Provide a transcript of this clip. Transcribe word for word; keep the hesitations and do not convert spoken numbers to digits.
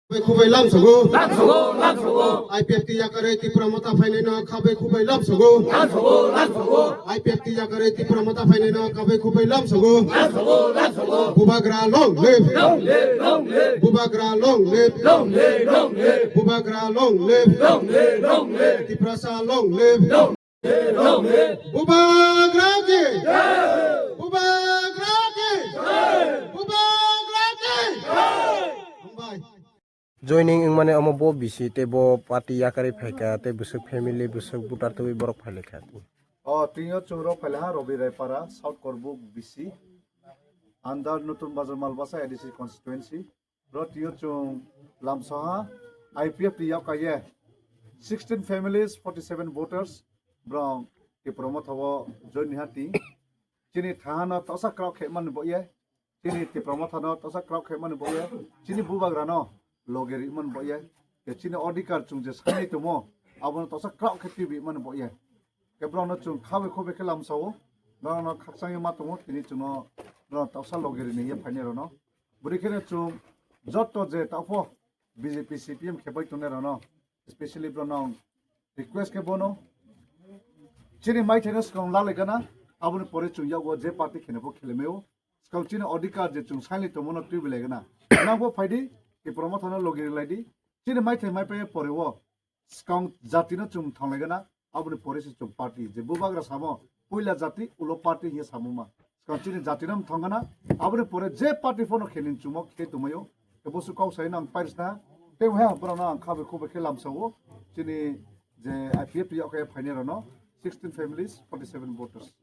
Khabai khubai lamsogo. Lamsogo, lamsogo. I P F T yakarwi Tipra Motha phainaino khabai khubai lamsogo. Lamsogo, lamsogo. I P F T yakarwi Tipra Motha phainaino khabai khubai lamsogo. Lamsogo, lamsogo. Bubagra long live. Long live, long live. Bubagra long live. Long live, long live. Bubagra long live. Long live, long live. Tiprasa long live. Long Bubagra ki! Bubagra ki! Bubagra ki! Hambai. Joining wngmani omo bo bisi tei bo party yakarwi phaikha tei bwswk family bwswk voter twi borok phailaikha. O twiyo chwng rok phailaha Robi Raipara South Korbuk bisi under Nutun Bazar Malbasa A D C constituency. Bro, twiyo chwng lamsoha I P F T yak kaiye sixteen families, forty seven voters, bro, Tipra Motha o join ni hati. Chini thahano tosa kraw khe man bo ye. Chini Tipra Motha no tosa kraw khe man bo ye. Chini bubagra no loge ri man bo ye. Te chini odhikar chwng je sai tomo, abono tosa kraw khe tibi man bo ye. Ke bro no chwng khabe khobe khe lamsao. Bro no khakchangye ma tomo, tini chwng no bro tosa loge ri ni ye phaine rw no. Bwrwi kheno chwng joto je taophor B J P C P M khebai tongnai rokno, specially borok no request khe bono chini maithaino swkang lalai gana, aboni pore chwng yago je party khenebo khelemeo, swkang chini odhikar je chwng sailai tongmano twibilai gana. Nangbo phaidi, Tipra Mothano logi rilai di, chini maithai maipai poreo, swkang jatino chwng thanglai gana, aboni pore se chwng party. Je bubagra samo, puila jati, ulo party hiye samo ma. Swkang chini jatino thang gana, aboni pore je party phono khe nin chwngmo khe tongmaio. Khe bosu kok sai nang pairis na, tei wngha borok no ang khabe khube khe lamsao. Chini je I P F T yok khe phainai rokno, sixteen families, forty seven voters.